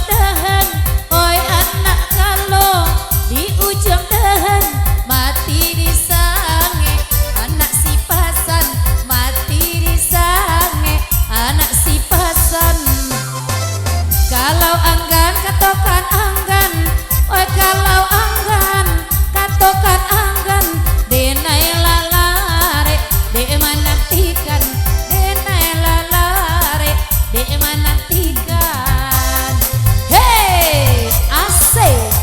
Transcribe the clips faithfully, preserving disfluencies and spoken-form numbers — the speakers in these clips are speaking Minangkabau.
Dahan, oi anak galo, di ujuang dahan, mati di sangek. Anak sipasan, mati di sangek. Anak sipasan. Kalau anggan, katokan anggan, oi kalau anggan, katokan anggan, denai lah larek, dek manantikan, denai lah larek, dek manantikan. Hei, asik.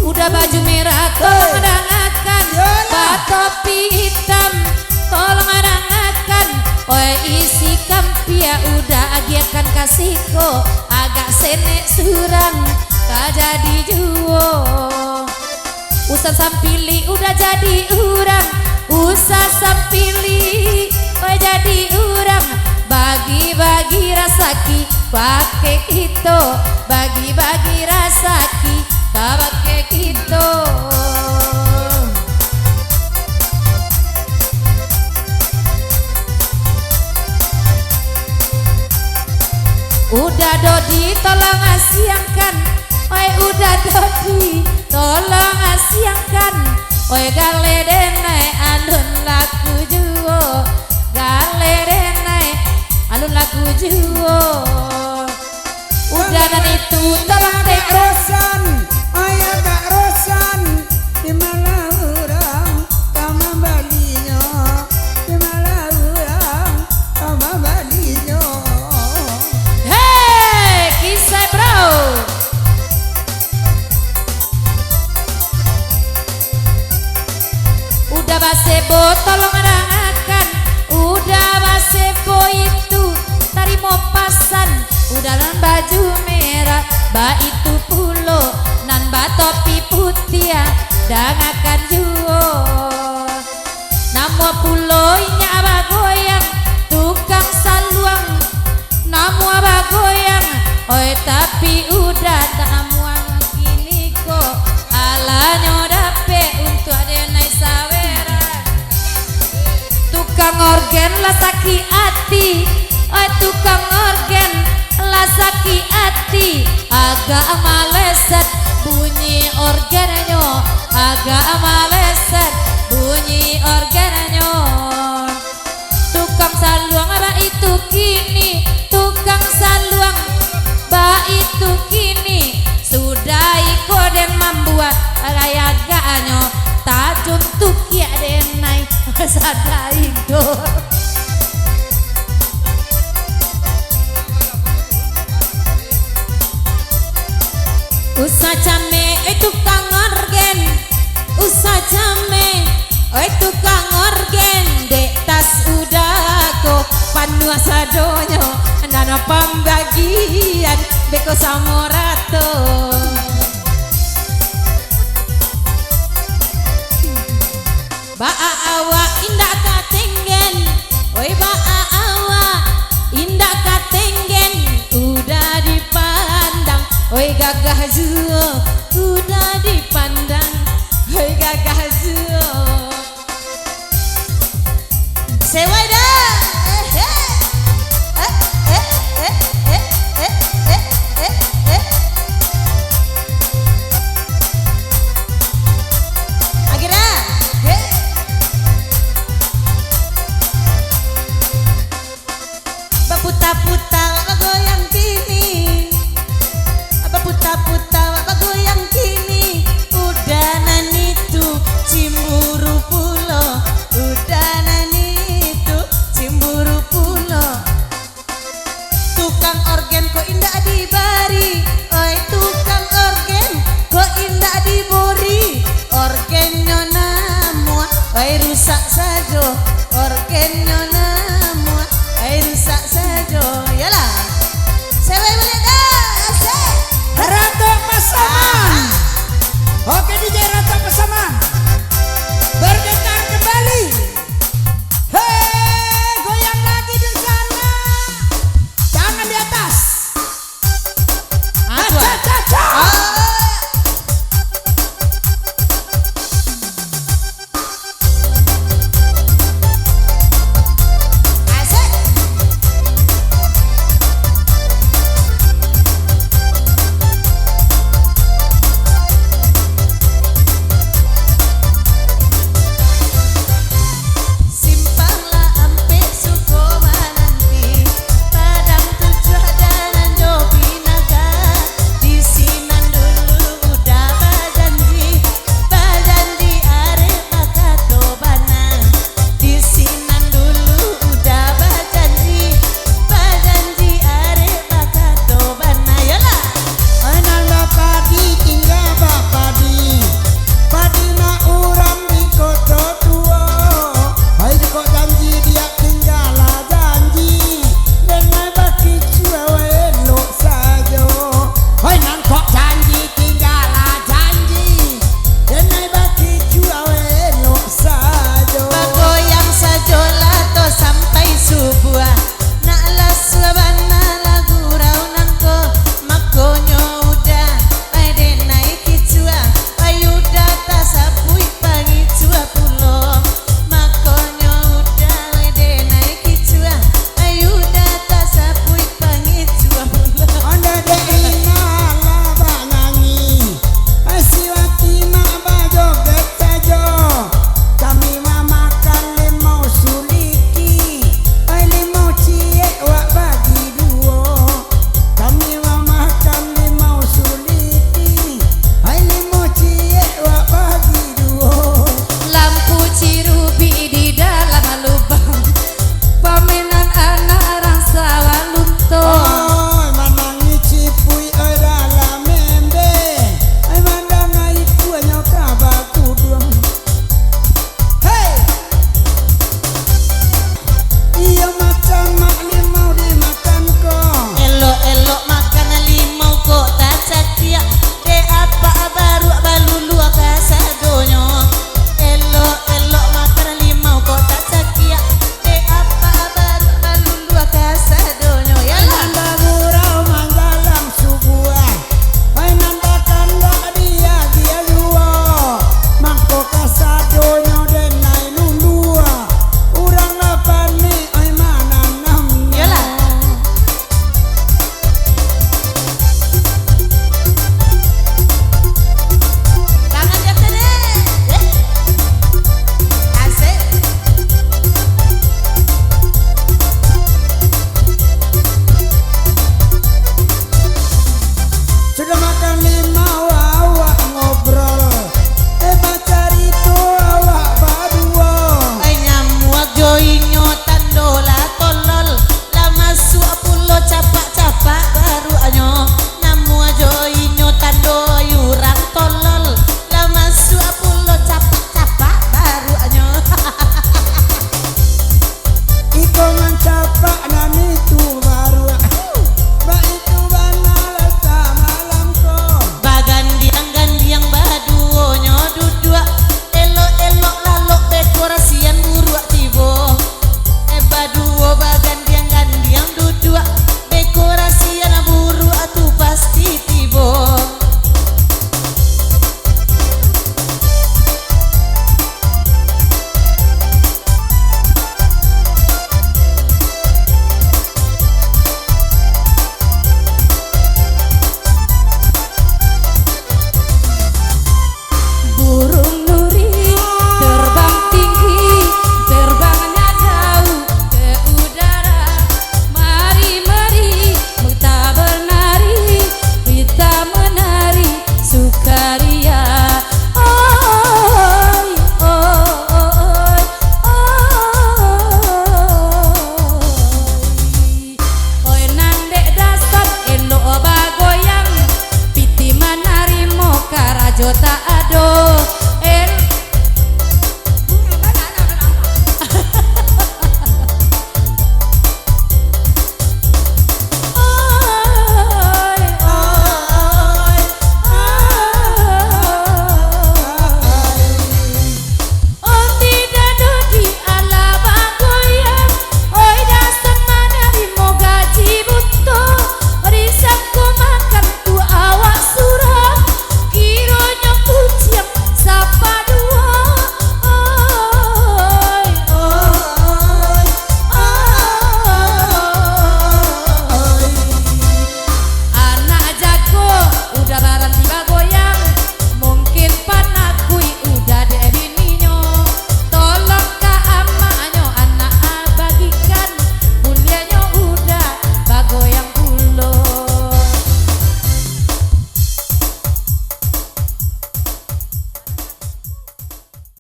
Uda baju merah, tolong dangakan. Yolah. Batopi itam, tolong dangakan. Oi isi kampiak, uda agiahkan ka siko. Agak senek surang, ka jadi juo. Usah sampili uda jadi urang, usah sampili, oi jadi urang. Bagi-bagi rasaki, bakeh kito, bagi-bagi rasaki, ka bakeh kito. Uda Dodi, tolong asiangkan. Oi Uda Dodi, tolong asiangkan. Oi galeh denai, alun laku juo. Galeh denai, alun laku juo. Uda nan itu, tolong agak tengok. Rosan, oi agak rosan. Di malah urang ka mambalinyo, di malah urang ka mambalinyo. Hei, kisah bro. Uda basebo, tolong dangakan. Uda basebo itu, tarimo pasan. Uda nan baju merah, baitu pulo nan batopi putiah, dangakan juo. Namuah pulo inyak bagoyang, tukang saluang. Namuah bagoyang, oi tapi uda tak namuah kini ko, alanyo dapek untuak denai sawera. Tukang orgen lah sakik ati, oi tukang orgen lah sakik ati, agak maleset bunyi orgennyo, agak maleset bunyi orgennyo. Tukang saluang baitu kini, tukang saluang baitu kini, sudah iko den mambuek agak-agaknyo, tajun tukiak denai, sadai do. Usah cameh, eh, tukang orgen. Usah cameh, oi tukang orgen, dek tas uda ko panuah sadonyo, nan pambagian beko samo rato. Baa awak indak ka tenggen, oi baa awak indak ka tenggen, uda dipandang, oi gagah juo, uda dipandang, oi gagah juo. Sewai dah. Eh, eh. Eh, eh, eh. Agira. Hei. Baputa-puta